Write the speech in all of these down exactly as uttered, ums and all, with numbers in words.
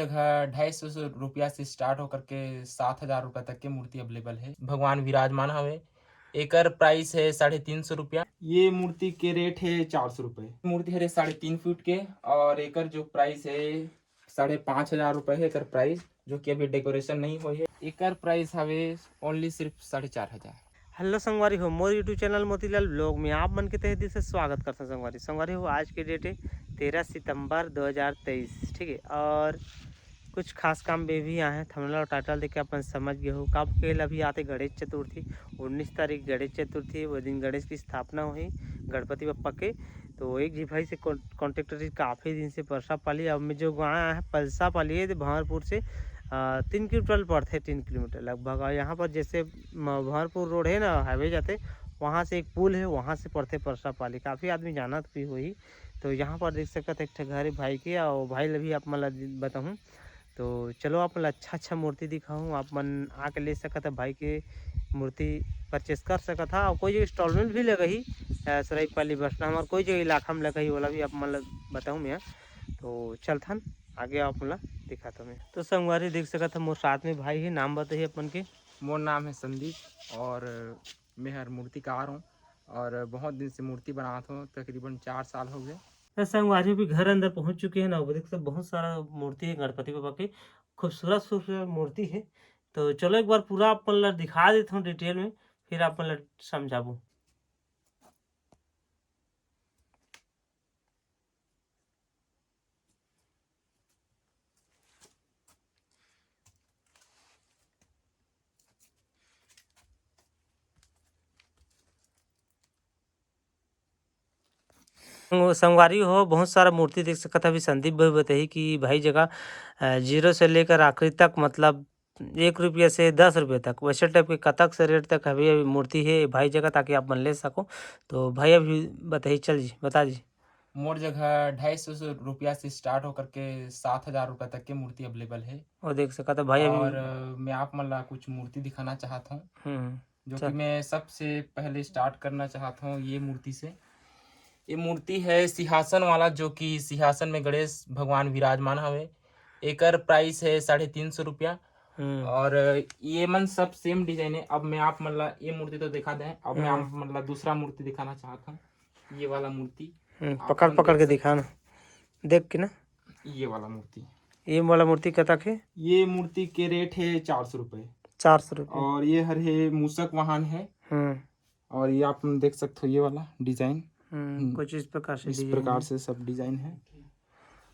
जगह ढाई सौ रुपया से स्टार्ट होकर के सात हजार रुपया तक के मूर्ति अवेलेबल है। भगवान विराजमान हवे, एकर प्राइस है साढ़े तीन सौ रुपया। ये मूर्ति के रेट है चार सौ रुपये। मूर्ति हरे साढ़े तीन फीट के और एकर जो प्राइस है साढ़े पाँच हजार रुपये है एकर प्राइस, जो कि अभी डेकोरेशन नहीं हुई है। एकर प्राइस हवे ओनली सिर्फ साढ़े चार हजार। हेलो संगवारी हो, मोर YouTube चैनल मोतीलाल ब्लॉग में आप मन के तहे दिल से स्वागत करता हूँ। संगवारी संगवारी हो, आज के डेट है तेरह सितंबर दो हज़ार तेईस, ठीक है। और कुछ खास काम में भी आए हैं, थंबनेल और टाइटल देख के अपन समझ गए हो। काबर के अभी आते गणेश चतुर्थी, उन्नीस तारीख गणेश चतुर्थी, वो दिन गणेश की स्थापना हुई गणपति बप्पा के। तो एक जी भाई से कॉन्टेक्ट रही काफ़ी दिन से परसा पाली। अब मैं जो गाँव आया है परसा पाली है, तो भंवरपुर से आ, तीन किलोमीटर पड़ते, तीन किलोमीटर लगभग। और यहाँ पर जैसे म- भंवरपुर रोड है ना, हाईवे जाते, वहाँ से एक पुल है, वहाँ से पड़ते परसा पाली। काफ़ी आदमी जानत भी होही। तो यहाँ पर देख सकत एक ठे घर है भाई के, और भाई ल भी आप मन ला बताऊँ। तो चलो आप मन ला अच्छा अच्छा मूर्ति दिखाऊँ, आप मन आके ले सकत है भाई के मूर्ति परचेस कर सकत हा। और कोई जगह इंस्टॉलमेंट भी लगही, अ, सरायपाली बसना हमार कोई जगह इलाका में लगही, ओला भी आप मन ला बताऊँ मैं। तो चलथन आगे आप मन ला दिखाता मैं। तो संगवारी देख सकत है मोर साथ में भाई है, नाम बताही अपन के। मोर नाम है संदीप और मैं हर मूर्तिकार हूँ और बहुत दिन से मूर्ति बनात हूँ, तकरीबन चार साल हो गए। तो संगवारी भी घर अंदर पहुंच चुके हैं ना, वो देख सकते बहुत सारा मूर्ति है गणपति बाबा के, खूबसूरत खूबसूरत मूर्ति है। तो चलो एक बार पूरा अपन ला दिखा देता हूँ डिटेल में, फिर अपन ला समझाबो। संग-, संगवारी हो, बहुत सारा मूर्ति देख सकत हवे। संदीप भाई बताही कि भाई जगह, अ, जीरो से लेकर आखिरी तक, मतलब एक रुपया से दस रुपया तक, वैसे टाइप के कतक से रेट तक हवे अभी मूर्ति है भाई जगह, ताकि आप मन ले सको। तो भाई अभी बताही, चल जी, बता जी। मोर जगह ढाई सौ से रुपया से स्टार्ट होकर के सात हजार रुपया तक के मूर्ति अवेलेबल है। वो देख सकत है भाई अभी। और, अ, मैं आप मन ला कुछ मूर्ति दिखाना चाहत हूँ, हम्म, जो चल। कि मैं सबसे पहले स्टार्ट करना चाहत हूँ ये मूर्ति से। ये मूर्ति है सिंहासन वाला, जो कि सिंहासन में गणेश भगवान विराजमान हवे। एकर प्राइस है साढ़े तीन सौ रुपया। हम्म। और ये मन सब सेम डिजाइन है। अब मैं आप मन ला ये मूर्ति तो दिखा दें, अब मैं हम्म। आप मन ला दूसरा मूर्ति दिखाना चाहत हूँ। ये वाला मूर्ति हम्म, आप पकड़ मन पकड़ देख के सक- दिखा ना, देख के ना। ये वाला मूर्ति, ये वाला मूर्ति कतक है? ये मूर्ति के रेट है चार सौ रुपये। चार सौ रुपये। और ये हर है मूसक वाहन है। हम्म। और ये आप मन देख सकते हो, ये वाला डिजाइन। हम्म, हम्म। कुछ इस प्रकार से इस डिजाइन प्रकार है। से सब डिजाइन है।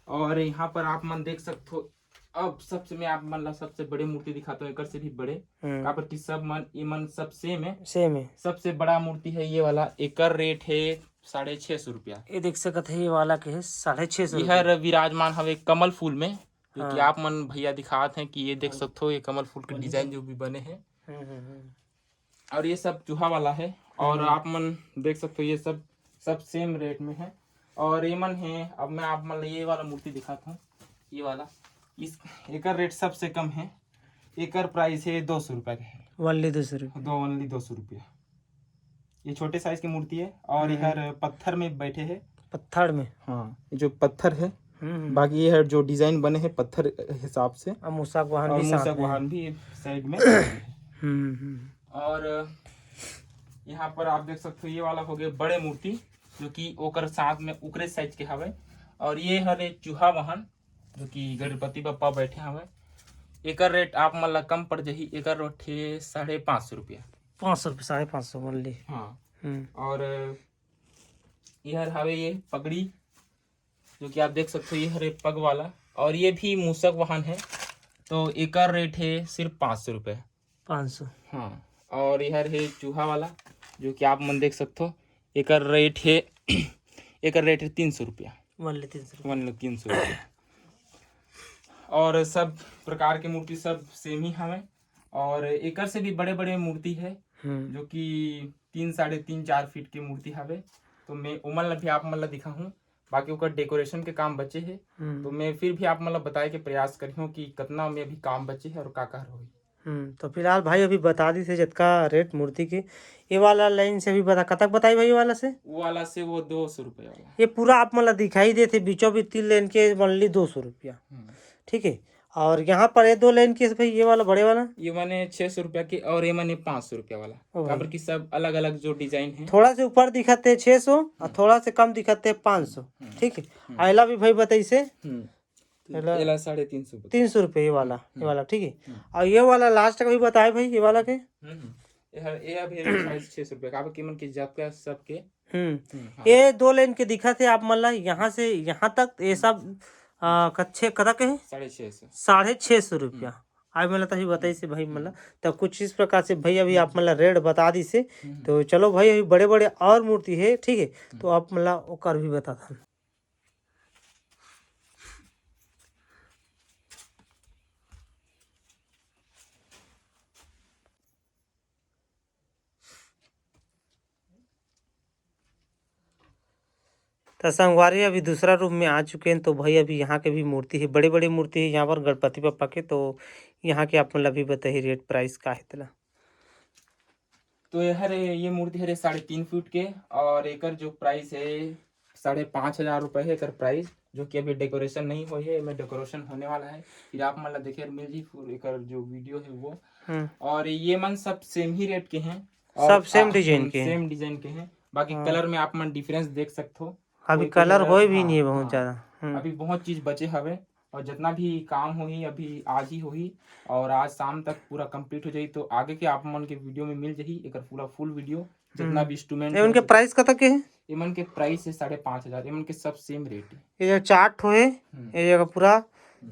और यहाँ पर आप मन देख सकते हो, अब सबसे मैं आप मन ला सबसे बड़े मूर्ति दिखाता हूँ, एकर से भी बड़े। हम्म। काबर कि सब मन, ये मन सब सेम है। सेम है। सबसे बड़ा मूर्ति है ये वाला, एकर रेट है साढ़े छः सौ रुपया। ये देख सकत है, ये वाला के है साढ़े छः सौ ये रुपया। हर विराजमान हवे कमल फूल में, जो कि हाँ। आप मन भैया दिखात हैं कि ये देख सकते हो, ये कमल फूल के डिजाइन जो भी बने हैं। हम्म, हम्म, हम्म। और ये सब चूहा वाला है। और हम्म। आप मन देख सकते हो, ये सब, सब सेम रेट में है। और ये मन है, अब मैं आप मन ला ये वाला मूर्ति दिखाता हूँ, ये वाला, इस, एकर रेट सबसे कम है, एकर प्राइस है दो सौ रुपया के है। ओनली दो सौ रुपया। दो, ओनली दो सौ रुपया। ये छोटे साइज की मूर्ति है और हम्म। इधर पत्थर में बैठे हैं। पत्थर में? हाँ, ये जो पत्थर है, हम्म, हम्म। बाकी ये है जो डिजाइन बने हैं पत्थर हिसाब से। और मूसक वाहन और भी साथ मूसक में। वाहन भी साइड में। हम्म, हम्म। और यहाँ पर आप देख सकते हो, ये वाला हो गया बड़े मूर्ति, जो कि ओकर साथ में ओकरे साइज के हवे। और ये हरे चूहा वाहन, जो कि गणपति बप्पा बैठे हवे। एकर रेट आप मन ला कम पड़ जाही, एकर रेट है साढ़े पाँच सौ रुपया। पाँच सौ रुपया, साढ़े पाँच सौ ओनली। हाँ। हम्म। और ये हर हवे ये पगड़ी, जो कि आप देख सकते हो, ये हरे पग वाला, और ये भी मूसक वाहन है, तो एकर रेट है सिर्फ पाँच सौ रुपये। पाँच सौ। हाँ, और ये हर है चूहा वाला, जो कि आप मन देख सकते हो, एकर रेट है, एकर रेट है तीन सौ रुपया। ओनली तीन सौ रुपया। ओनली तीन सौ रुपया। और सब प्रकार के मूर्ति सब सेम ही हवे, और एकर से भी बड़े-बड़े मूर्ति है, हम्म। जो कि तीन, साढ़े तीन, चार फीट के मूर्ति हवे। तो मैं ओमन ला भी आप मन ला दिखाहूँ, बाकी ओकर डेकोरेशन के काम बचे हे। हम्म। तो मैं फिर भी आप मन ला बताए के प्रयास करिहूँ कि कतना में अभी काम बचे हे और का का होही। हम्म, तो फिलहाल भाई अभी बता दिस हे जतका रेट मूर्ति के। ये वाला लाइन से भी बता, कतक बताई भाई ये वाला से? वो वाला से वो दो सौ रुपये वाला। ये पूरा आप मन ला दिखाई देत हे, बीचों बीच तीन लेन के ओनली दो सौ रुपया। हम्म। ठीक है, और यहाँ पर ये दो लाइन के भाई, ये वाला बड़े वाला? ये माने छह सौ रुपया के और ये माने पाँच सौ रुपया वाला। ओ भाई। काबर कि सब अलग अलग जो डिजाइन है। थोड़ा से ऊपर दिखत हे छह सौ और थोड़ा से कम दिखत हे पाँच सौ। ठीक है, अइला भी भाई बताइसे हम्म एला- एला साढ़े तीन सौ बता- तीन सौ रुपये ये वाला, ये वाला, ठीक है। हम्म। और ये वाला लास्ट का भी बताए भाई, ये वाला के? हम्म हम्म। ये हर ये अभी साइज छह सौ रुपया काबर कि मन के जात का सबके हम्म हम्म, हाँ, ये दो लाइन के दिखत हे आप मन ला, यहाँ से यहाँ तक ये सब आ, कच्छे कतक है? साढ़े छह सौ। साढ़े छह सौ रुपया। आज मन ला तभी बताइसे भाई मन ला, तो कुछ इस प्रकार से भाई अभी आप मन ला रेट बता दिसे। तो चलो भाई, अभी बड़े बड़े और मूर्ति है, ठीक है, तो आप मन ला ओकर भी बता दन। तो संगवारी अभी दूसरा रूप में आ चुके हैं। तो भाई अभी यहाँ के भी मूर्ति है, बड़े बड़े मूर्ति है यहाँ पर गणपति बप्पा के। तो यहाँ के आप मन ला भी बताही रेट प्राइस का है तेला। तो ये हरे ये मूर्ति हरे साढ़े तीन फीट के और एकर जो प्राइस है साढ़े पाँच हजार रुपये है एकर प्राइस, जो कि अभी डेकोरेशन नहीं हुई है, एमे डेकोरेशन होने वाला है। फिर आप मन ला देखे मिल जी पूरा एकर जो वीडियो है वो। हम्म। और ये मन सब सेम ही रेट के हैं और सब same आ- design हम्म, के हैं। सेम डिजाइन के हैं। बाकी कलर में आप मन डिफरेंस देख सकते हो। अभी कोई- कोई कलर कलर- होए भी हाँ, नहीं है बहुत हाँ। ज्यादा। हम्म। अभी बहुत चीज बचे हवे और जितना भी काम होही अभी आज ही होही और आज शाम तक पूरा कंप्लीट हो जाही। तो आगे के आप मन के वीडियो में मिल जाही एकर पूरा फुल वीडियो, जितना भी इंस्ट्रूमेंट ये उनके प्राइस कतक के है? एमन के प्राइस है साढ़े पाँच हजार। एमन के सब सेम रेट है। ये जो चार ठो है, हम्म। ये जगह पूरा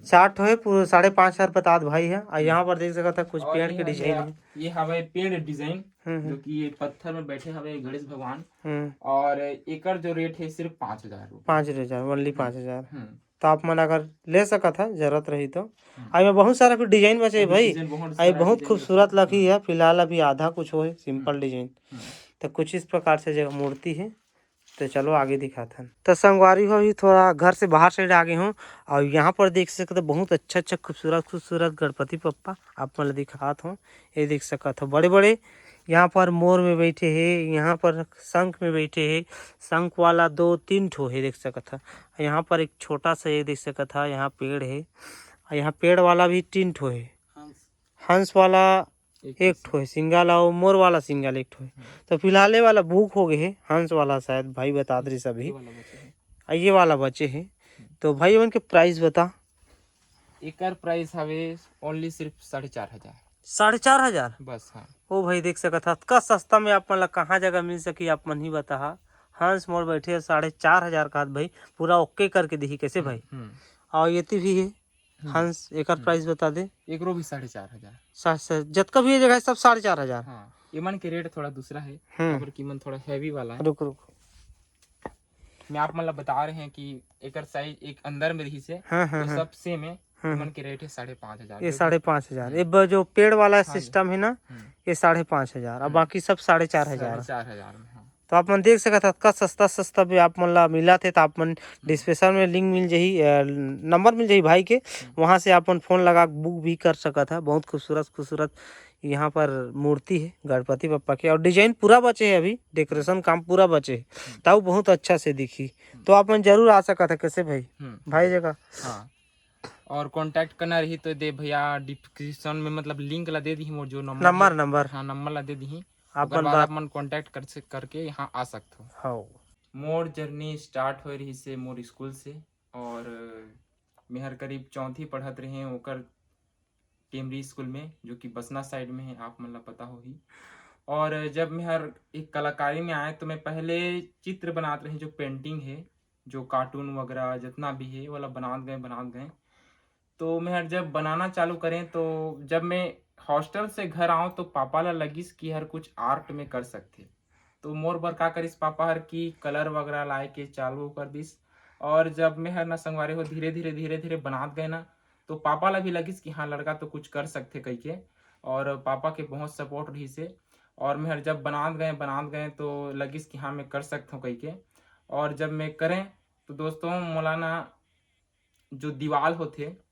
चार ठो है, पूरा साढ़े पाँच हजार बता दो भाई है। और यहाँ पर देख सकता था कुछ और पेड़ ये के हवे- डिजाइन है। ये हवे पेड़ डिजाइन, हम्म, जो कि ये पत्थर में बैठे हवे गणेश भगवान। हम्म। और एकर जो रेट है सिर्फ पाँच हजार रुपये। पाँच हजार, ओनली पाँच हजार। हम्म। तो आप मन अगर ले सकत हा जरूरत रही तो। आई में बहुत सारा फिर डिजाइन बचे है अभी भाई। डिजाइन बहुत आई सारा बहुत डिजाइन खूबसूरत बचे हैं। लगी है, फिलहाल अभी आधा कुछ हो है, सिंपल डिजाइन। हम्म। तो कुछ इस प्रकार से जो मूर्ति है। तो चलो आगे दिखात हन। तो संगवारी हो, अभी थोड़ा घर से बाहर साइड आ गए हूँ और यहाँ पर देख सकते हो बहुत अच्छा अच्छा खूबसूरत खूबसूरत गणपति पप्पा आप मन ला दिखात हूँ। ये देख सकत हो बड़े बड़े यहाँ पर मोर में बैठे है, यहाँ पर शंख में बैठे है। शंख वाला दो तीन ठो है देख सकत हो। यहाँ पर एक छोटा सा ये देख सकत हो, यहाँ पेड़ है। और यहाँ पेड़ वाला भी तीन ठो है। हंस वाला एक ठो है सिंगल और मोर वाला सिंगल एक ठो है। तो फिलहाल ये वाला बुक हो गए है, हंस वाला शायद भाई बता रही सभी। आ ये वाला बचे है। तो भाई उनके प्राइस बता। एकर प्राइस हवे ओनली सिर्फ साढ़े चार हजार। साढ़े चार हजार। बस हाँ। ओ भाई देख सकत हा, अतका सस्ता में आप मन ला कहाँ जगह मिल सकी, आप मन ही बताहा। हंस मोर बैठे है साढ़े चार हजार का, भाई पूरा ओके करके दिही कैसे भाई। हम्म। और ये भी है हंस, एकर प्राइस बता दे। एकरो भी साढ़े चार हजार। सा-, सा-, जतका भी ये जगह है सब साढ़े चार हजार। हाँ, एमन के रेट थोड़ा दूसरा है। हम्म। काबर कि मन थोड़ा हैवी वाला है। रुक रुक। मैं आप मन ला बता रहे हैं कि एकर साइज एक अंदर में रही से हाँ हाँ तो हाँ। सब सेम है। एमन के रेट है साढ़े पाँच हजार। ये साढ़े पाँच हजार। ये ब- जो पेड़ वाला सिस्टम है ना, हम्म। ये साढ़े पाँच हजार और बाकी सब साढ़े चार हजार। साढ़े चार हजार में हाँ। तो आप मन देख सकत हव, अतका सस्ता सस्ता भी आप मन ला मिलत हे, तो आप मन डिस्क्रिप्शन में लिंक मिल जाही, अ, नंबर मिल जाही भाई के, वहाँ से आप मन फोन लगा के बुक भी कर सकत हव। बहुत खूबसूरत खूबसूरत यहाँ पर मूर्ति है गणपति बप्पा के, और डिजाइन पूरा बचे है, अभी डेकोरेशन काम पूरा बचे है, तब बहुत अच्छा से दिखी। तो आप मन जरूर आ सकत हव। कैसे भाई? हम्म। भाई जगह हाँ। और कांटेक्ट करना रही तो दे भैया, डिस्क्रिप्शन में मतलब लिंक ला दे दी मोर जो नंबर नंबर है। नंबर हाँ, नंबर ला दे दी। आप ओकर मन बाद बात आप मन कांटेक्ट कर से करके यहाँ आ सकते हो। हाँ। मोर जर्नी स्टार्ट होए रही से मोर स्कूल से, और मैं हर करीब चौथी पढ़त रहे ओकर टेमरी स्कूल में, जो कि बसना साइड में है, आप मन ला पता होही। और जब मैं हर एक कलाकारी में आए तो मैं पहले चित्र बनात रहे, जो पेंटिंग है, जो कार्टून वगैरह जितना भी है, वाला बनात गए बनात गए। तो मैं हर जब बनाना चालू करें तो जब मैं हॉस्टल से घर आऊँ तो पापा ला लगिस कि हर कुछ आर्ट में कर सकथे। तो मोर बर का करिस पापा हर कि कलर वगैरह लाए के चालू कर दिस। और जब मैं हर ना संगवारी हो धीरे धीरे धीरे धीरे बनात गए ना, तो पापा ला भी लगिस कि हाँ, लड़का तो कुछ कर सकथे कहिके। और पापा के बहुत सपोर्ट रहिस हे। और मैं हर जब बनात गए बनात गए तो लगिस कि हाँ, मैं कर सकथों कहिके। और जब मैं करें तो दोस्तों, मोला ना जो दीवाल होथे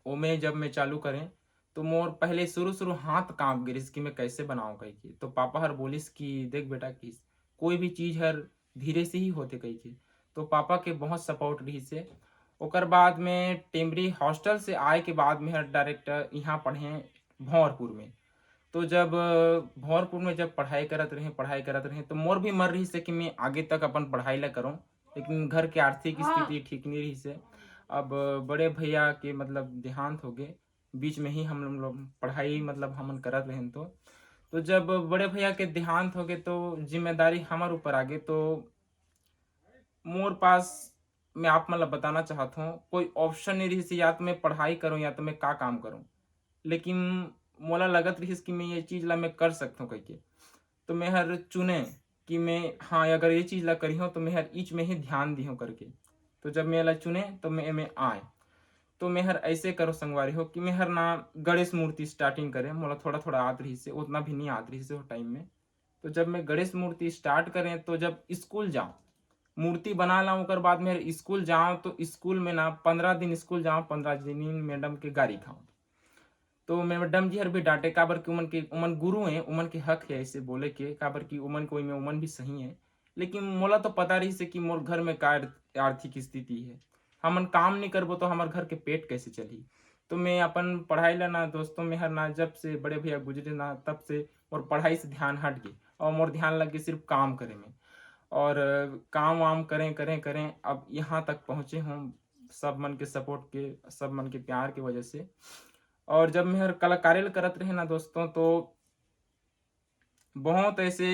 ओमे जब मैं चालू करें तो मोर पहले शुरू शुरू हाथ कांप गे रिहिस कि मैं कैसे बनाऊं कहिके। तो पापा हर बोलिस कि देख बेटा, कि कोई भी चीज हर धीरे से ही होथे कहिके। तो पापा के बहुत सपोर्ट रहिस हे। ओकर बाद में टेमरी हॉस्टल से आए के बाद में हर डायरेक्ट यहाँ पढ़े भंवरपुर में। तो जब भंवरपुर में जब पढ़ाई करत रहे पढ़ाई करत रहे तो मोर भी मन रहिस हे कि मैं आगे तक अपन पढ़ाई ला करूँ, लेकिन घर के आर्थिक स्थिति ठीक नहीं रहिस हे। अब बड़े भैया के मतलब देहांत हो गए, बीच में ही हम लोग पढ़ाई मतलब हमन करत रहेन तो तो जब बड़े भैया के देहांत हो गए तो जिम्मेदारी हमर ऊपर आ गए। तो मोर पास मैं आप मन ला बताना चाहत हूँ कोई ऑप्शन नहीं रहिस या तो मैं पढ़ाई करूँ या तो मैं का काम करूँ, लेकिन मोला लगत रहिस कि मैं ये चीज ला मैं कर सकत हूँ कहिके। तो मैं हर चुने कि मैं हाँ अगर ये चीज ला करी हूँ तो मैं हर इच में ही ध्यान दी हूँ करके। तो जब मैं एला चुने तो मैं एमे आए। तो मैं हर ऐसे करो संगवारी हो कि मैं हर ना गणेश मूर्ति स्टार्टिंग करे, मोला थोड़ा थोड़ा आत रहिस हे, उतना भी नहीं आत रहिस हे वो टाइम में। तो जब मैं गणेश मूर्ति स्टार्ट करें तो जब स्कूल जाऊँ मूर्ति बना लाऊं ओकर बाद मैं स्कूल जाऊं तो स्कूल में ना पंद्रह दिन स्कूल जाऊं, पंद्रह दिन मैडम के गारी खाऊं। तो मैडम जी हर भी डांटे काबर कि उमन के उमन गुरु हैं, उमन के हक है ऐसे बोले के काबर कि उमन कोई में उमन भी सही है। लेकिन मोला तो पता रहिस हे कि मोर घर में का आर्थिक स्थिति है, हमन काम नहीं करबो तो हमर घर के पेट कैसे चलही। तो मैं अपन पढ़ाई ला ना दोस्तों मैं हर ना जब से बड़े भैया गुजरे ना तब से मोर पढ़ाई से ध्यान हट गए और मोर ध्यान लग गए सिर्फ काम करे में। और काम वाम करें करें करें अब यहाँ तक पहुँचे हूँ सब मन के सपोर्ट के, सब मन के प्यार के वजह से। और जब मैं हर कलाकारी करत रहे ना दोस्तों तो बहुत ऐसे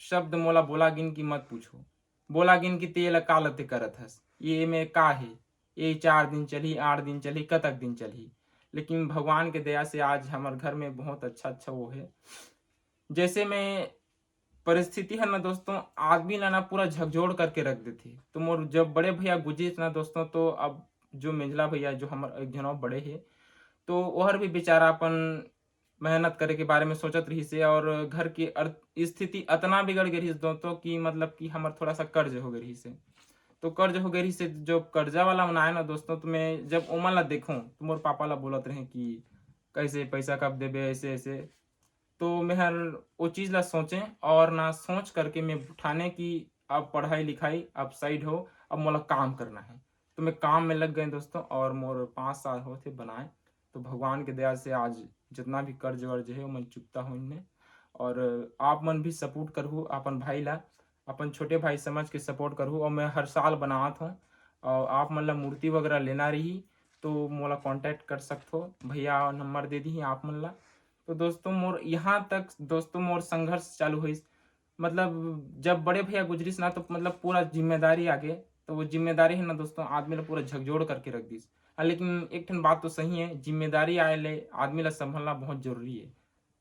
शब्द मोला बोला गिन कि मत पूछो। बोला गिन कि तेला का लते करत हस, ये में का है, ये चार दिन चली, आठ दिन चली, कतक दिन चली। लेकिन भगवान के दया से आज हमर घर में बहुत अच्छा अच्छा वो है। जैसे मैं परिस्थिति है ना दोस्तों, आदमी ला ना पूरा झकझोर करके रख देथे। तो मोर जब बड़े भैया गुजरिस ना दोस्तों, तो अब जो मेंझला भैया जो हमर एक झन और बड़े है, तो ओहर भी बेचारा अपन मेहनत करे के बारे में सोचत रहिस हे और घर के अर्थ स्थिति अतना बिगड़ गए रहिस दोस्तों कि मतलब कि हमर थोड़ा सा कर्ज हो गए रहिस हे। तो कर्ज हो गए रहिस हे, जो कर्जा वाला मन आए ना दोस्तों, तो मैं जब ओमन ला देखूं तो मोर पापा ला बोलत रहे कि कैसे पैसा कब देबे, ऐसे ऐसे। तो मैं हर वो चीज़ ला सोचें और ना सोच करके मैं ठाने कि अब पढ़ाई लिखाई अब साइड हो, अब मोला काम करना है। तो मैं काम में लग गए दोस्तों और मोर पाँच साल होत हे बनाए। तो भगवान के दया से आज जितना भी कर्ज वर्ज है ओमन चुकता हो इन्हें। और आप मन भी सपोर्ट करहू अपन भाई ला, अपन छोटे भाई समझ के सपोर्ट करहू। और मैं हर साल बनात हूँ और आप मन ला मूर्ति वगैरह लेना रही तो मोला कॉन्टैक्ट कर सकत हो, भैया नंबर दे दी आप मन ला। तो दोस्तों मोर यहाँ तक दोस्तों मोर संघर्ष चालू होइस, मतलब जब बड़े भैया गुजरिस ना तो मतलब पूरा जिम्मेदारी आ गए। तो वो जिम्मेदारी है ना दोस्तों आदमी ला पूरा झकझोर करके रख दिस। हाँ, लेकिन एक ठन बात तो सही है, जिम्मेदारी आए ले आदमी ला संभलना बहुत जरूरी है।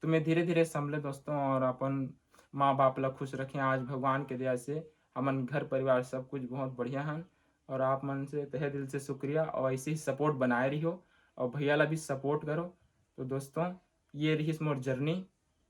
तो मैं धीरे धीरे संभले दोस्तों और अपन माँ बाप ला खुश रखें। आज भगवान के दया से हमन घर परिवार सब कुछ बहुत बढ़िया हन और आप मन से तहे दिल से शुक्रिया और ऐसे ही सपोर्ट बनाए रहियो और भैया ला भी सपोर्ट करो। तो दोस्तों ये रहिस मोर जर्नी।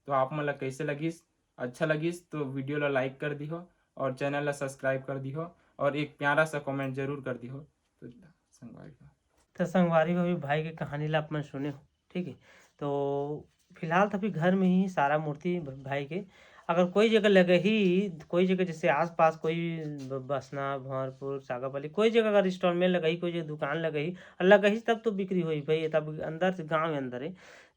तो आप मन ला कैसे लगिस, अच्छा लगिस तो वीडियो ला लाइक कर दिहो और चैनल ला सब्सक्राइब कर दिहो और एक प्यारा सा कमेंट जरूर कर दिहो। तो संगवारी हो। तो संगवारी हो, अभी भाई के कहानी ला आप मन सुने हो, ठीक है। तो फिलहाल तो अभी घर में ही सारा मूर्ति भ-, भाई के। अगर कोई जगह लगे ही, कोई जगह जैसे आसपास कोई ब-, बसना, भंवरपुर, सागापाली, कोई जगह अगर स्टॉल में लगे ही, कोई जगह दुकान लगे ही, और लगे ही तब तो बिक्री होई भाई, तब अंदर से गाँव में अंदर है।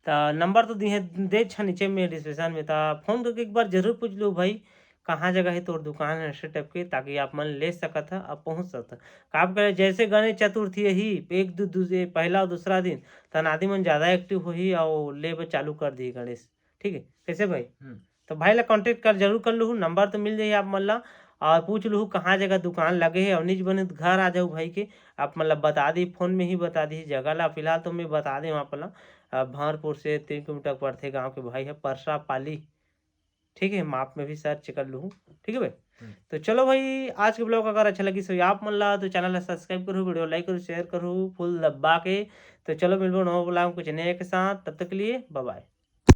तो नंबर तो दिए दे छ नीचे में डिस्क्रिप्शन में, तो फोन करके एक बार जरूर पूछ लो भाई, कहाँ जगह है तोर दुकान है ऐसे टाइप के, ताकि आप मन ले सकत ह और पहुँच सकत ह। काब करे जैसे गणेश चतुर्थी ही एक दू, दू पहला और दूसरा दिन, तन आदमी मन ज़्यादा एक्टिव होही और लेबे चालू कर दी गणेश, ठीक है। कैसे भाई? हम्म। तो भाई ला कॉन्टैक्ट कर जरूर कर लूँ, नंबर तो मिल जाही आप मन ला। और पूछ लूँ कहाँ जगह दुकान लगे है और निज बने घर आ जाऊ भाई के, आप मन ला बता दी, फोन में ही बता दी जगह ला। फिलहाल तो मैं बता दें आप ला, अ, भंवरपुर से तीन किलोमीटर पड़थे गाँव के भाई है परसा पाली, ठीक है, माप में भी सर्च कर लूँ, ठीक है भाई। हम्म। तो चलो भाई, आज के ब्लॉग अगर अच्छा लगी सो आप मन ला तो चैनल ला सब्सक्राइब करो, वीडियो लाइक करो, शेयर करो फुल दबा के। तो चलो मिलबो नवा ब्लॉग में कुछ नए के साथ, तब तक के लिए बाय बाय।